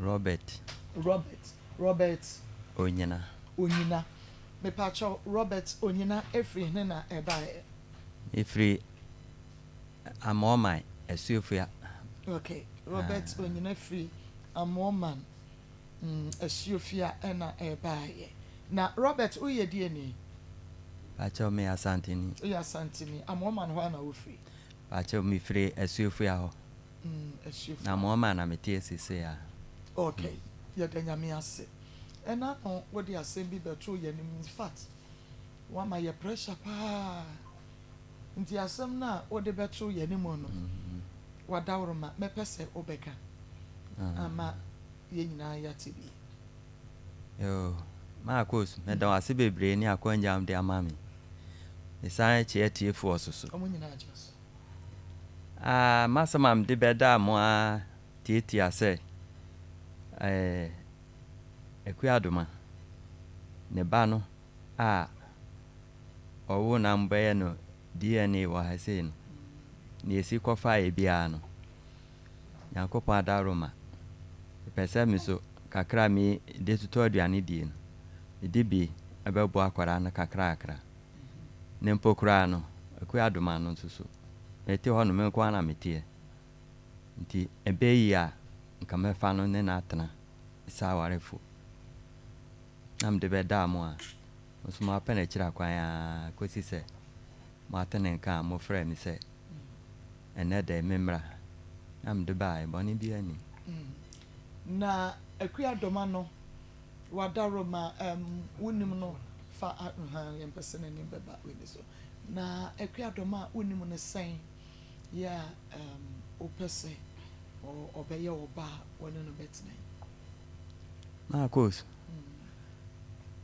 Robert. Robert, Robert. Onyina. Onyina. Mepakyɛw, Robert Onyina efiri hene na ɛbaeɛ? Mefiri Amoaman, Asuofua. Ok, Robert Onyina firi Amoaman, Asuofua ɛna ɛbaeɛ. Na Robert woyɛ deɛ ni? Pakyɛw, meyɛ Asanteni. Woyɛ Asanteni. Amoaman hɔ ara na wofiri? Pakyɛw, mefiri Asuofua hɔ. Asuofua. Na Amoaman na meteɛ seesei ara. Ok, yɛda Nyame ase. Ɛna no wode asɛm bi bɛtoo yɛn anim, infact woama yɛ pressure paa. Nti asɛm no a wode bɛtoo yɛn anim no, w'adaworoma, mɛpɛ sɛ wobɛka ama yɛn nyinaa yɛate bi. Yoo, Marcos, meda wo ase bebree ne akwanya a wode ama me. Mesan kyea atiefoɔ so so. Wɔn nyinaa gye so. Ah, m'asɛm a mede bɛdaa mo ara tiatia sɛ, eh, Akua Adoma, ne ba no a ɔwoo no a mobɛyɛ no DNA wɔ ha sei no, nea esi kɔfaeɛ biara no, Nyankopɔn adaworoma, mepɛ sɛ me nso kakra a mede totɔ aduane die no, mede bi bɛboa akwadaa no kakrakra. Ne mpo koraa no, Akua Adoma no nso so, mete hɔ no, me nko ara na meteɛ. Nti ɛbɛyɛ yie a, nka mɛfa no ne no atena sɛ awarefo. Na mede bɛdaa mo a, mo nso moapɛ no akyiri akwan ara kɔsi sɛ moate ne nka a mofrɛɛ me sɛ ɛnnɛ da yi memmra. Na mede baeɛ, bɔne biara nnim. Na Akua Doma no, w'adaworoma, um, wonim no fa a, uh-huh, yɛmpɛ sɛ n'anim bɛba w'ani so. Na Akua Doma a wonim no sɛn yɛ a, um, wopɛ sɛ ɔbɛyɛ wo ba a wo ne no bɛtena yi? Marcos,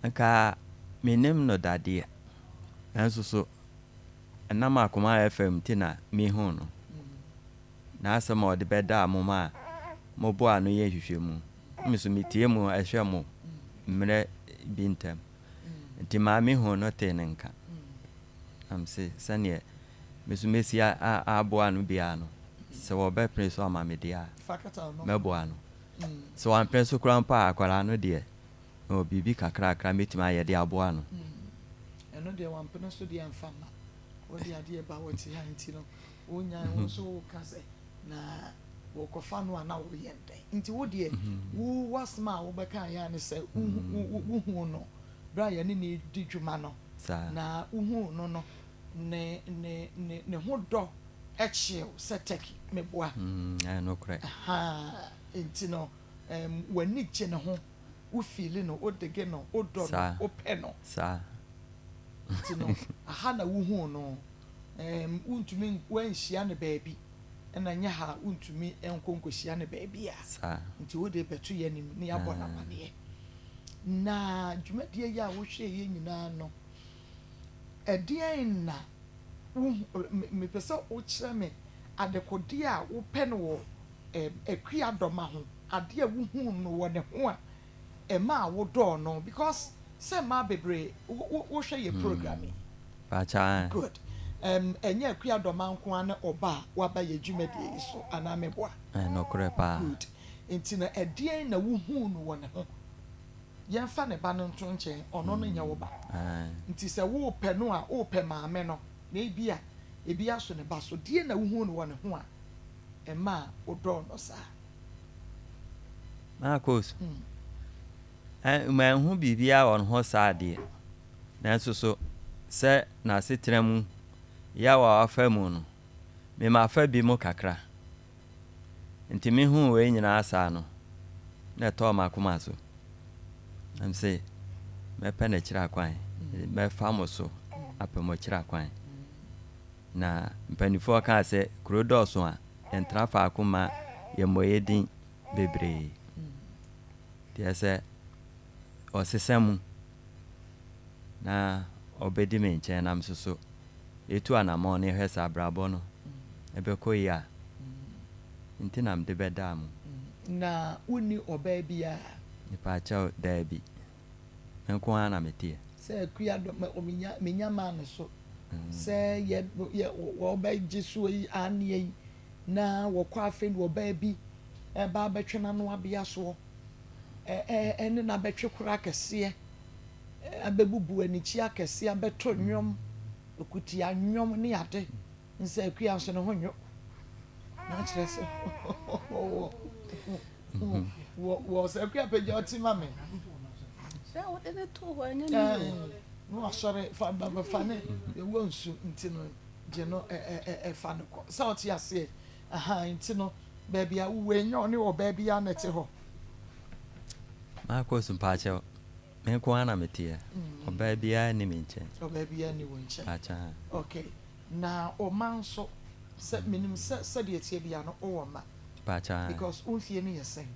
Nka mennim no da deɛ, nanso so ɛnam akoma a ɛfam nti na mehuu no. N'asɛm a ɔde bɛdaa mo ma a moboaa no yɛɛ nhwehwɛmu. Me nso metie mu hwɛ mo mmerɛ bi ntam. Nti maa mehuu no tee ne nka. Na mese sɛdeɛ me nso mɛsi aboa no biara no, sɛ wɔbɛpene so ama me deɛ a, mɛboa no. Sɛ wampene so koraa mpo a, akwadaa no deɛ, mewɔ biribi kakrakra a mɛtumi ayɛ de aboa no. Ɛno deɛ wampene so deɛ mfa mma. Wode adeɛ ba wɔte ha nti no, wonyan wo nso woka sɛ na wɔkɔfa no a na woyɛ no dɛn. Nti wo deɛ, wo w'asɛm a wobɛka yɛ ne sɛ wohuu no berɛ a yɛne no redi dwuma no, na wohuu no no, ne ne ne ne ho dɔ kyee wo sɛ turkey, meboa. Ɛyɛ nokorɛ. Ahaa, nti no w'ani gye ne ho, wo feeli no, wo dege no, wo dɔ no, wo pɛ no. Saa. Nti no, aha na wohuu no, wontumi, woanhyia no baabi, ɛna nyɛ ha a wontumi nkɔ nkɔhyia no baabi a. Saa. Nti wode bɛto yɛn anim na yɛabɔ no amaneɛ. Na dwumadie yi a wohwɛeɛ nyinaa no, ɛdeɛn na wohu, mepɛ sɛ wokyerɛ me adekodeɛ a wopɛ no wɔ Akua Dɔma ho, adeɛ a wohuu no wɔ ne ho a ɛmaa wodɔɔ no, because sɛ mmaa bebree wohwɛ yɛ program yi. Pakyɛ. Good. Ɛnyɛ Akua Dɔma nko ara ne ɔba a waba yɛ dwumadie yi so anaa meboa? Nokorɛ paa. Good. Nti no ɛdeɛn na wohuu no wɔ ne ho? Yɛmfa ne ba no nto nkyɛn, ɔno no nyɛ wo ba. Nti sɛ worepɛ no a, worepɛ maame no, na ebia ebi aso ne ba so. Deɛn na wohuu no wɔ ne ho a ɛmaa wodɔɔ no saa? Marcos, Manhu biribiara wɔ ne ho saa deɛ, nanso so sɛ n'asetena mu yaw a wafa mu no, me mafa bi mu kakra. Nti mehuu wei nyinaa saa no, na ɛtɔɔ m'akoma so. Na mese, mɛpɛ n'akyiri akwan, mɛfa mo so apɛ mo akyiri akwan. Na mpanimfoɔ kaa sɛ, kuro dɔɔso a, yɛntena faako mma yɛmmɔ yɛn din bebree. Nti ɛsɛ sɛ ɔsesa mu na ɔbɛdi me nkyɛn na me nso so yɛtu anammɔn na yɛhwɛ sɛ abrabɔ no ɛbɛkɔ yie a, nti na mede bɛdaa mo. Na wonni ɔbaa biara? Mepaakyɛw, daabi. Me nko ara na meteɛ. Sɛ akua dɔ me, menya, menya maa no so. Sɛ yɛ, yɛ, wɔbɛgye soɔ yi, aneɛ yi, na wɔkɔ afei na ɔbaa bi ɛba abɛtwe n'ano abea soɔ. Ɛne no abɛtwe kora akɛseɛ, abɛbubu anikyi akɛseɛ, abɛto nnwom, okutia nnwom ne ade. Nsɛ Akua nso ne ho nnwo. Na kyerɛ sɛ wɔ wɔ wɔ sɛ Akua pagya ɔte ma me. Sɛ wode ne too hɔ ɛnyɛ ne o. Na wasɔre fa ba fa ne ɛwɔ nsu nti no gye no ɛfa no kɔ sɛ ɔte aseɛ aha nti no baabi a wowɔ ɛnyɛ ɔne ɔbaa bi a na ɛte hɔ. Marcus mpaakyɛw, me nko ara na meteɛ. Ɔbaa biara nni me nkyɛn. Ɔbaa biara nni wo nkyɛn. Mpaakyɛw. Okay. Na ɔma nso sɛ menim sɛ sɛdeɛ ɛteɛ biara no wowɔ mma. Mpaakyɛw. Because wo mfie no yɛ sɛn?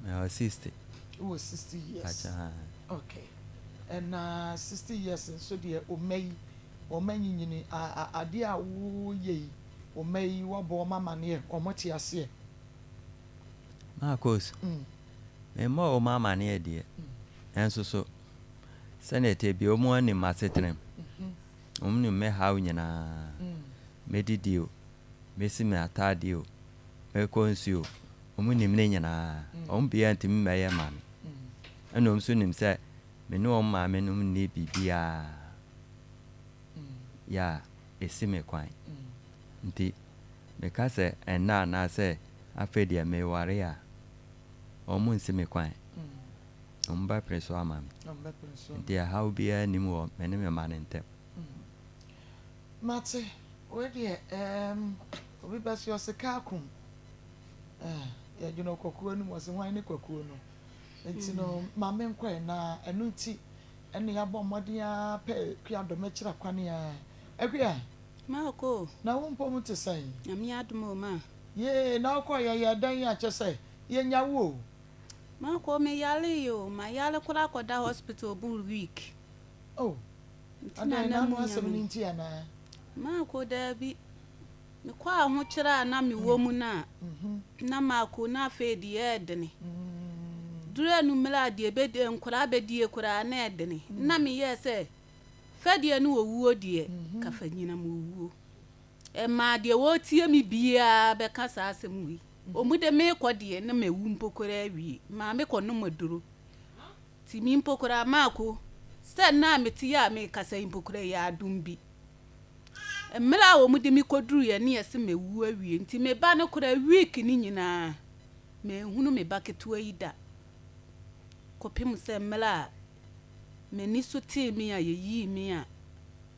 Mewɔ 60. Wowɔ 60 years. Mpaakyɛw. Okay. Ɛna 60 years nso deɛ ɔma yi ɔma nyinyini adeɛ a woyɛ yi ɔma yi wɔbɔ ɔma amaneɛ ɔmo te aseɛ. Marcus, memmɔ ɔmo amaneɛ deɛ, nanso so sɛnea ɛteɛ bi ɔmo anim asetenam. Ɔmo nim me haw nyinaa. Medidi o, mesi me ataadeɛ o, mekɔ nsuo o, ɔmo nim ne nyinaa. Ɔmo biara ntumi mmɛyɛ ma me. Ɛna ɔmo nso nim sɛ me ne ɔmo maame nom nni biribiara yɛ a ɛsi me kwan. Nti meka sɛ ɛnnɛ anaasɛ afei deɛ meware a, ɔmo nsi me kwan. Ɔmo bɛpere so ama me. Ɔmo bɛpere so. Nti ɛhaw biara nnim wɔ me ne me mma no ntam. Mate, wei deɛ obi bɛ so ɔse kaa kum. Yɛdwene kwakuo no mu ɔse hwan ne kwakuo no. Nti no maame nkɔɛ na ɛno nti ɛne yɛabɔ mmɔden a pɛ Akua dɔm akyira kwane a. Akua. Maako. Na wo mpɔ te sɛn? Nyame adom o ma. Yee, na wokɔ yɛyɛ dɛn akyɛ sɛ yɛnya wo o. Maako me yare yi o, ma yare koraa kɔda hospital bu week. Oh. Nti na Adan na na mu ano asɛm nyame. no nti anaa? Maako daabi. Mekɔ ahokyerɛ a na mewɔ mu no a, na maako na afei deɛ ɛɛdene. Duru anummerɛ a deɛ bɛdi nkwaraa bɛdie koraa na ɛdene. Na meyɛɛ sɛ fɛdeɛ ne owuo deɛ, kafa nyinam owuo. Ɛmaa deɛ wɔretie me biara bɛka saa asɛm wei. Ɔmu de meekɔ deɛ na mawu mpo koraa awie. Maa mekɔ nom aduro. Nti mi mpo koraa maako sɛ nna a mete yɛ a mekasa yi mpo koraa yɛ adom bi. Mmerɛ a wɔn de me kɔduruiɛ ne yɛsɛ mawu awie nti me ba no koraa week ne nyinaa manhunu me ba ketewa yi da. Kɔpem sɛ mmerɛ a m'ani so tee me a yɛyii me a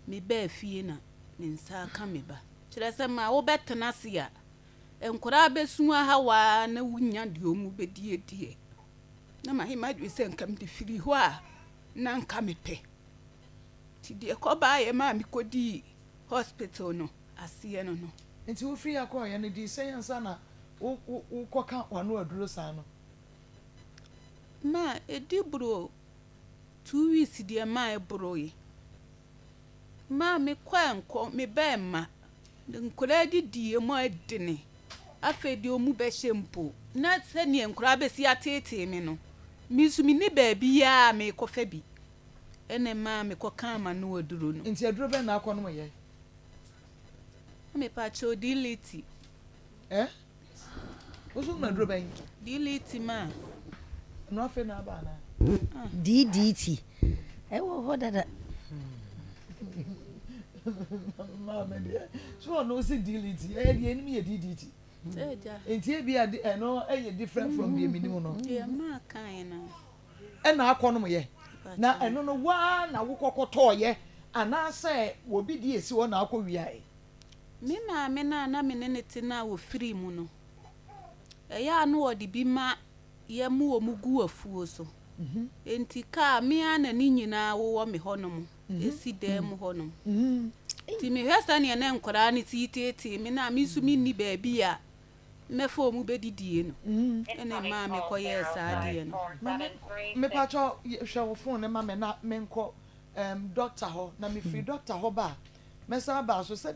mebaa fie na me nsa aka me ba. Kyerɛ sɛ ma wobɛtena ase a nkwaraa bɛsu aha waa na wonya deɛ ɔmu bɛdie deɛ. Na mahema adwene sɛ nka mede firi hɔ a na nka mepɛ. Nti deɛ kɔbaayɛ maa mekɔdii hospital no aseɛ no. Nti wofiri akɔɔyɛ no di sɛn ansa na wokɔka w'ano aduro saa no? Ma ɛdi boro 2 weeks deɛ maa ɛboro yi. Maa mekɔ nkɔ mebɛɛ ma nkwaraa didie mu ɛdene. Afei deɛ ɔmu bɛhyɛ mpo na sɛneɛ nkwaraa bɛsi ateetee me no, me nso menni baabiara a meekɔfa bi. Ɛna maa mekɔkaa m'ano aduro no. Nti aduro bɛn na akɔ nom yɛ? Mepa kyɛw DDT. Ɛ? Woso nom aduro bɛn? DDT ma. Ɛno afei na aba anaa? DDT ɛwɔ hɔ dada. Maame deɛ, so ɔno si DDT, ɛyɛ deɛ anim yɛ DDT. Sɛ agya. Nti ebi a ɛno ɛyɛ different from deɛ minim no. Deɛ maa kan no. Ɛna akɔ nom yɛ. Na ɛno no waa na wokɔkɔ tɔɔyɛ anaasɛ obi di esi hɔ na akɔ wiaɛ? Me maame no a na me ne ne te no a wɔfiri mu no, ɛyɛ a na wɔde bi ma yɛmo wɔ mu gu afuo so. Nti kaa me a na ne nyinaa wowɔ me hɔnom. Esi dan mu hɔnom. Nti mehwɛ sɛneɛ na nkwaraa no si teetee me na me nso menni baabi a mɛfa ɔmu bɛdidie no. Ɛna maa mekɔyɛɛ saa adeɛ no. Maame, mepatwɔ hwɛ wo phone ne ma me na menkɔ doctor hɔ na mefiri doctor hɔ ba a mɛsan aba so sɛ.